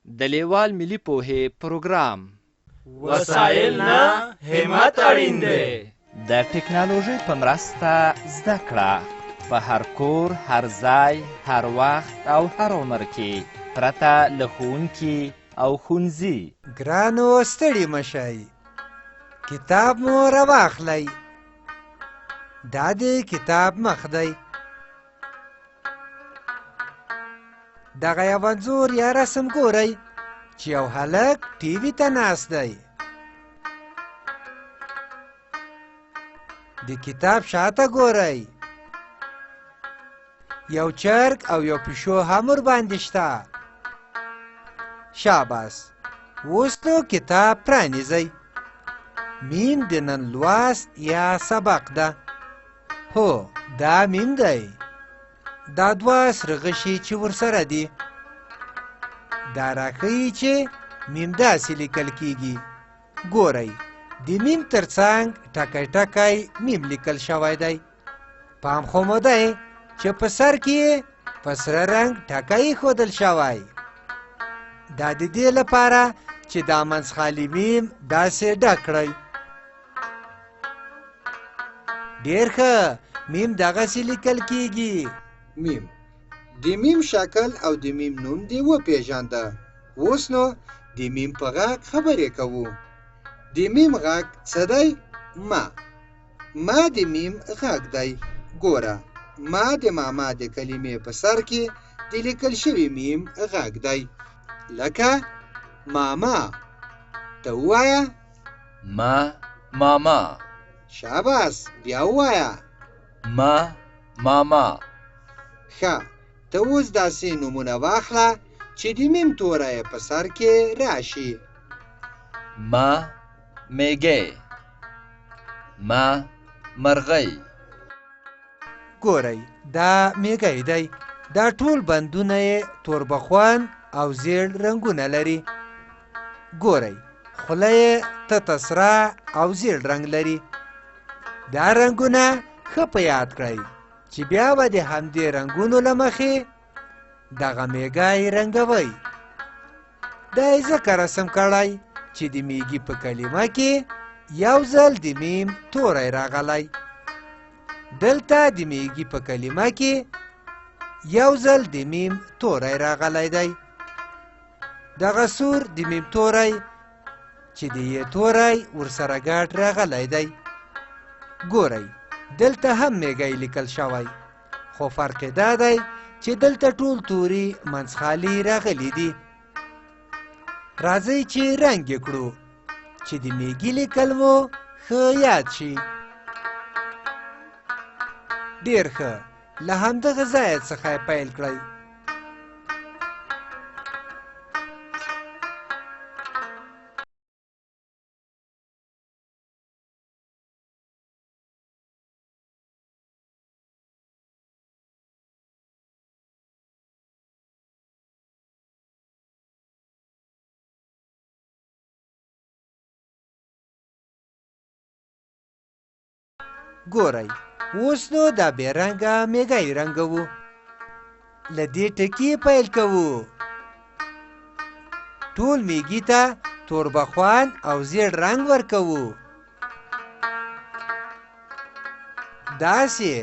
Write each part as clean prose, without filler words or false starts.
د لیوال ملي پوهې پروګرام. وسایل نه، همت اړین دی. د ټکنالوژۍ په مرسته زده کړه په هر کور، هر ځای، هر وخت او هر عمر کې، پرته له ښوونکي او ښوونځي. ګرانو ستړي مه شئ، کتاب مو راواخلئ. دا د کتاب مخ دی. دغه یو انځور یا رسم ګورئ چې یو هلک ټي وي ته ناست دی. د کتاب شاته ګورئ، یو چرګ او یو پیشو هم ورباندې شته. شاباس، اوس نو کتاب پرانیزئ. میم د نن لوست یا سبق ده. هو، دا میم دی. دا دوه سره غشي چې ورسره دي، دا راښیي چې میم داسې لیکل کیږي. ګورئ، د میم تر څنګ ټکی ټکی میم لیکل شوی دی. پام خو مو دی چې په سر کې یې په سره رنګ ټکی ایښودل شوی. دا د دې لپاره چې دا منځ خالي میم داسې ډک کړئ. ډېر ښه، میم دغسې لیکل کیږي. میم. د میم شکل او د میم نوم دې وپېژانده. اوس نو د میم په غږ خبرې کوو. د میم غږ څه دی؟ ما. ما د میم غږ دی. ګوره، ما د ماما د کلمې په سر کې د لیکل شوي میم غږ دی، لکه ماما. ته ووایه. ما، ماما. شاباس، بیا ووایه. ما، ماما. ښه، ته اوس داسې نومونه واخله چې د میم توری یې په سر کې راشي. ما، میږی. ما، مرغۍ. ګورئ، دا میږی دی. دا ټول بندونه یې توربخون او زیړ رنګونه لري. ګورئ، خوله یې تته سره او زیړ رنګ لري. دا رنګونه ښه په یاد کړئ چې بیا به د همدې رنګونو له مخې دغه میږی رنګوئ. دا یې ځکه رسم کړی چې د میږي په کلمه کې یو ځل د میم توری راغلی. دلته د میږي په کلمه کې یو ځل د میم توری راغلی دی. دغه سور د میم توری چې د یې توری ورسره ګډ راغلی دی. ګورئ، دلته هم میږی لیکل شوی، خو فرق یې دا دی چې دلته ټول توري منځ خالي راغلي دي. راځئ چې رنګ یې کړو چې د میږي لیکل مو ښه یاد شي. ډېر ښه، له همدغه ځایه څخه یې پیل کړئ. ګورئ، اوس نو دا بې رنګه میږی رنګوو. له دې ټکي پیل کوو. ټول میږي ته توربخون او زیړ رنګ ورکوو. داسې.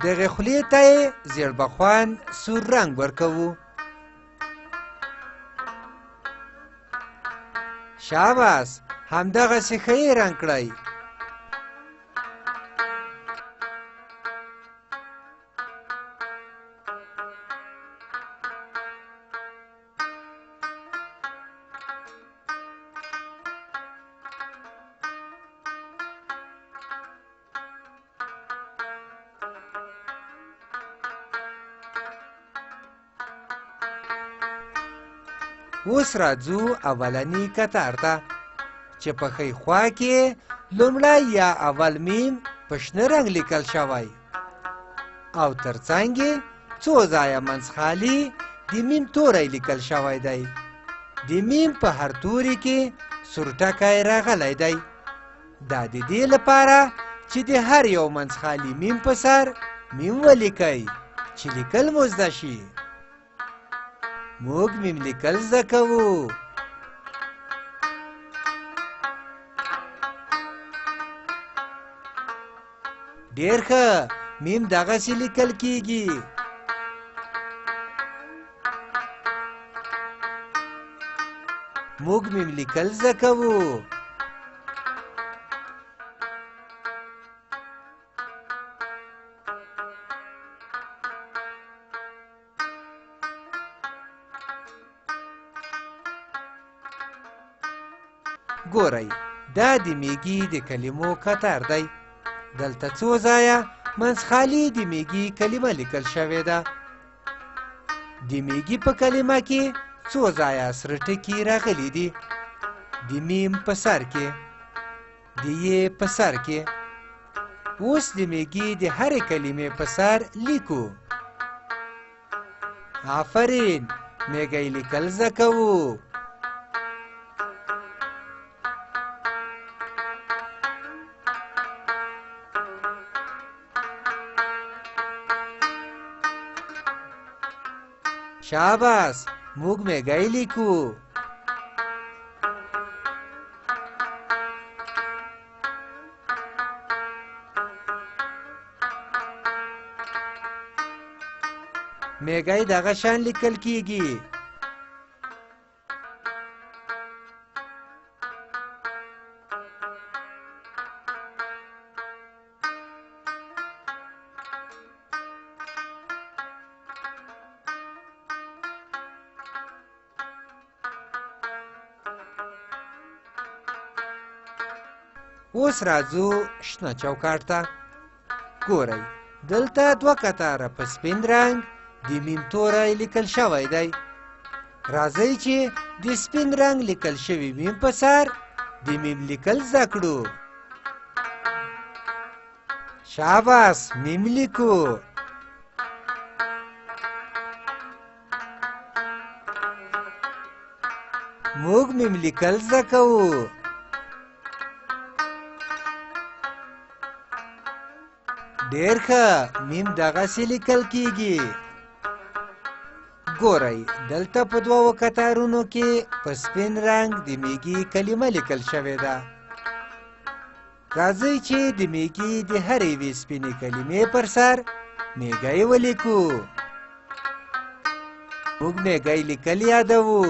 دغې خولې ته یې زیړ بخون سور رنګ ورکوو. شاباس، همدغسې ښه یې رنګ کړئ. اوس راځو اولني کتار ته چې په ښۍ خوا کې لومړی یا اول میم په شنه رنګ لیکل شوی او تر څنګ یې څو ځایه منځ خالي د میم توری لیکل شوی دی. د میم په هر توري کې سور ټکی راغلی دی. دا د دې لپاره چې د هر یو منځ خالي میم په سر میم ولیکئ چې لیکل مو زده شي. موږ میم لیکل زده کوو. ډېر ښه، میم دغسې لیکل کیږي. موږ میم لیکل زده کوو. ګورئ، دا د میږي د کلمو کتار دی. دلته څو ځایه منځ خالي د میږي کلمه لیکل شوې ده. د میږي په کلمه کې څو ځایه سره ټکي راغلي دي. د میم په سر کې، د یې په سر کې. اوس د میږي د هرې کلمې په سر لیکو. آفرین، میږی لیکل زده کوو. شاباس، موږ میږی لیکو. میږی دغه شان لیکل کیږي. اوس راځو شنه چوکاټ ته. ګورئ، دلته دوه کتاره په سپین رنګ د میم توری لیکل شوی دی. راځئ چې د سپین رنګ لیکل شوي میم په سر د میم لیکل زده کړو. شاباس، میم لیکو. موږ میم لیکل زده کوو. ډېر ښه، میم دغسې لیکل کیږي. ګورئ، دلته په دوو کتارونو کې په سپین رنګ د میږي کلمه لیکل شوې ده. راځئ چې د میږي د هرې یوې سپینې کلمې پر سر میږی ولیکو. موږ میږی لیکل یادوو.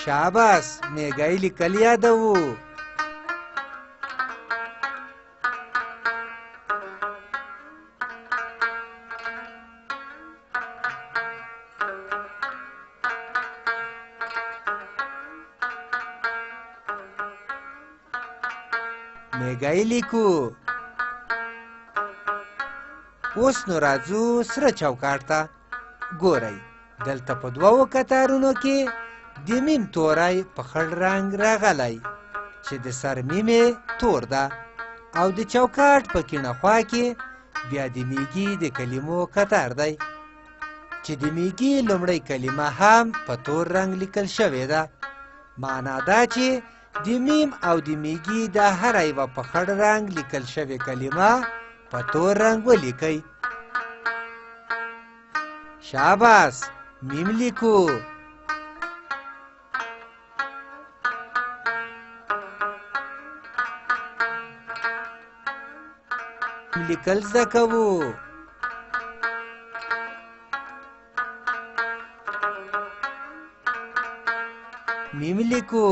شاباس، میږی لیکل یادوو. میږی لیکو. اوس نو راځو سره چوکاټ ته. ګورئ، دلته په دوو کتارونو کې د میم توری په خړ رنګ راغلی چې د سر میم یې تور ده، او د چوکاټ په کیڼه خوا کې بیا د میږي د کلمو کتار دی چې د میږي لومړۍ کلمه هم په تور رنګ لیکل شوې ده. معنا دا چې د میم او د میږي دا هره یوه په خړ رنګ لیکل شوې کلمه په تور رنګ ولیکئ. شاباس، میم لیکو. لیکل زده کوو. میم لیکو.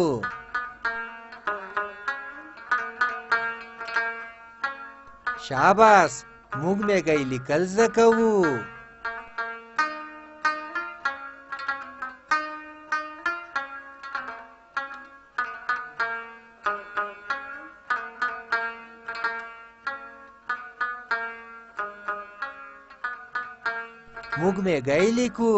شاباس، موږ میږی لیکل زده کوو. موږ میږی لیکو.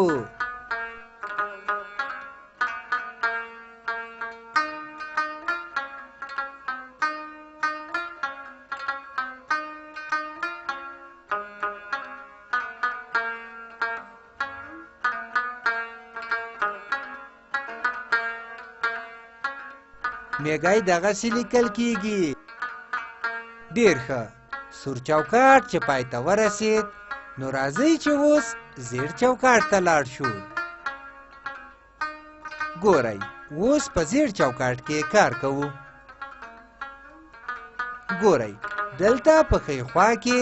میږی دغسې لیکل کیږي. ډېر ښه. سور چوکاټ چې پای ته ورسېد، نو راځئ چې اوس زیړ چوکاټ ته لاړ شو. ګورئ، اوس په زیړ چوکاټ کې کار کوو. ګورئ، دلته په ښۍ خوا کې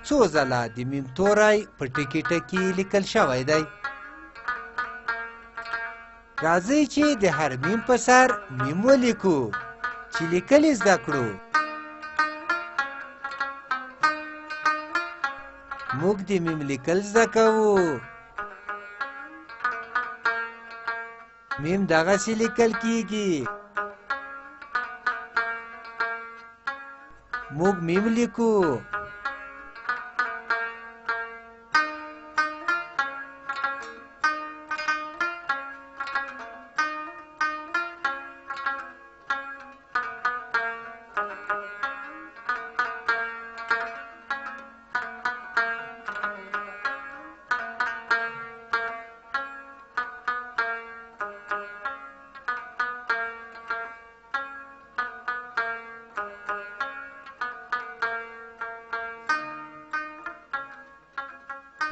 څو ځله د میم توری په ټکي ټکي لیکل شوی دی. راځئ چې د هر میم په سر میم ولیکو چې لیکل یې زده کړو. موږ د میم لیکل زده کوو. میم دغسې لیکل کیږي. موږ میم لیکو.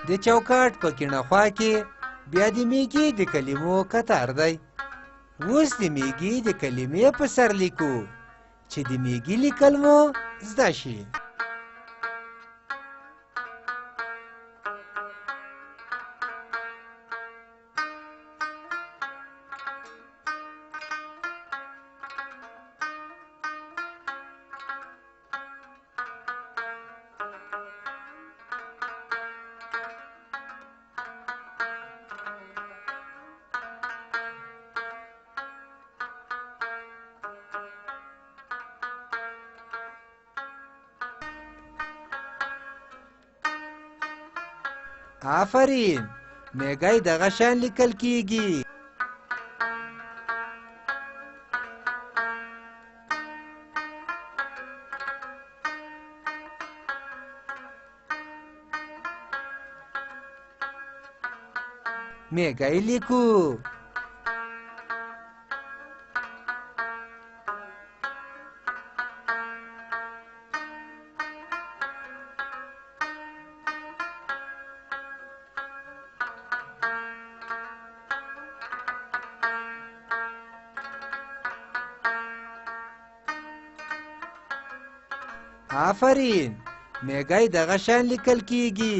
د چوکاټ په کیڼه خوا کې بیا د میږي د کلمو کتار دی. اوس د میږي د کلمې په سر لیکو چې د میږي لیکل مو زده شي. آفرین، میږی دغه شان لیکل کیږي. میږی لیکو. آفرین، میږی دغه شان لیکل کیږي.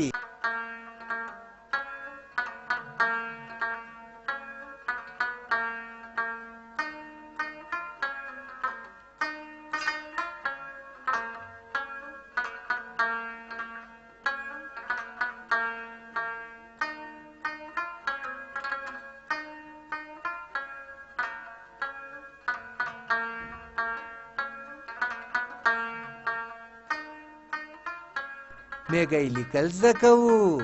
میږی لیکل زده کوو.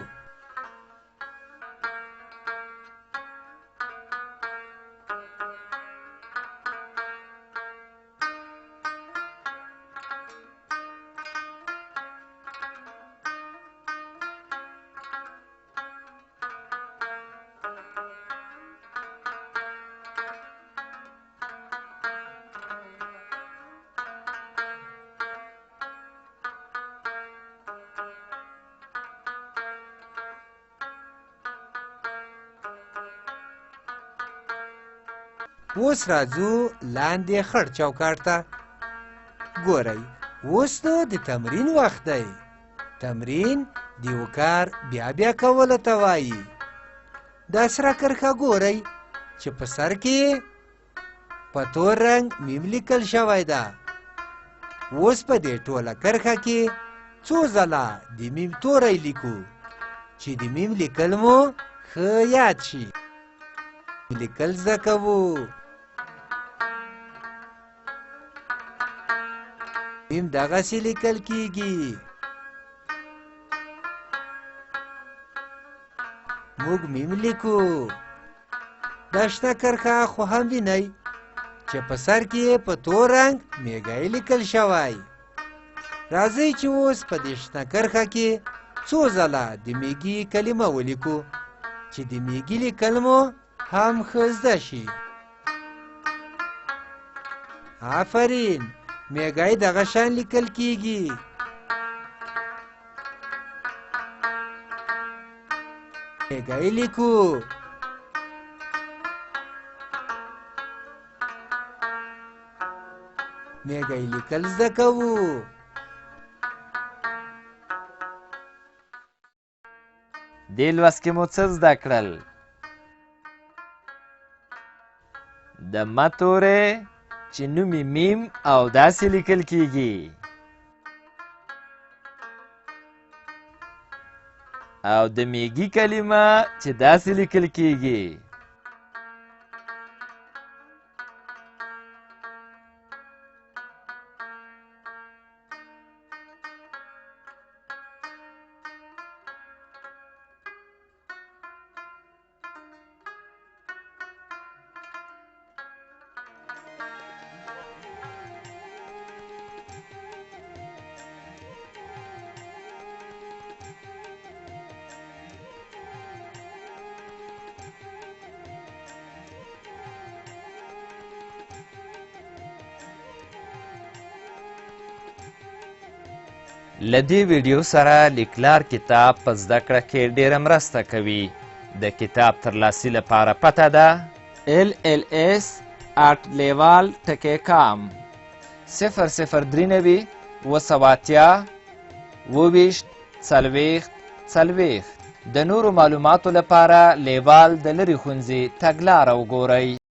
اوس راځو لاندې خړ چوکاټ ته. ګورئ، اوس نو د تمرین وخت دی. تمرین د یو کار بیا بیا کولو ته وایي. دا سره کرښه ګورئ چې په سر کې په تور رنګ میم لیکل شوی ده. اوس په دې ټوله کرښه کې څو ځله د میم توری لیکو چې د میم لیکل مو ښه یاد شي. لیکل زده کوو. میم دغسې لیکل کیږي. موږ میم لیکو. دا شنه کرښه خو هم وینئ چې په سر کې یې په تور رنګ میږی لیکل شوی. راځئ چې اوس په دې شنه کرښه کې څو ځله د میږي کلمه ولیکو چې د میږي لیکل مو هم ښه زده شي. آفرین، میږی دغه شان لیکل کیږي. میږی لیکو. میږی لیکل زده کوو. دې لوست کې مو څه زده کړل؟ د مه توری چې نوم یې میم او داسې لیکل کیږي او د میږي کلمه چې داسې لیکل کیږي. له دې ویډیو سره لیکلار کتاب په زده کړه کې ډېره مرسته کوي. د کتاب ترلاسي لپاره پته ده lls@leval.com 0093 780 27 40 40. د نورو معلوماتو لپاره لیوال د لرې ښوونځي تګلاره وګورئ.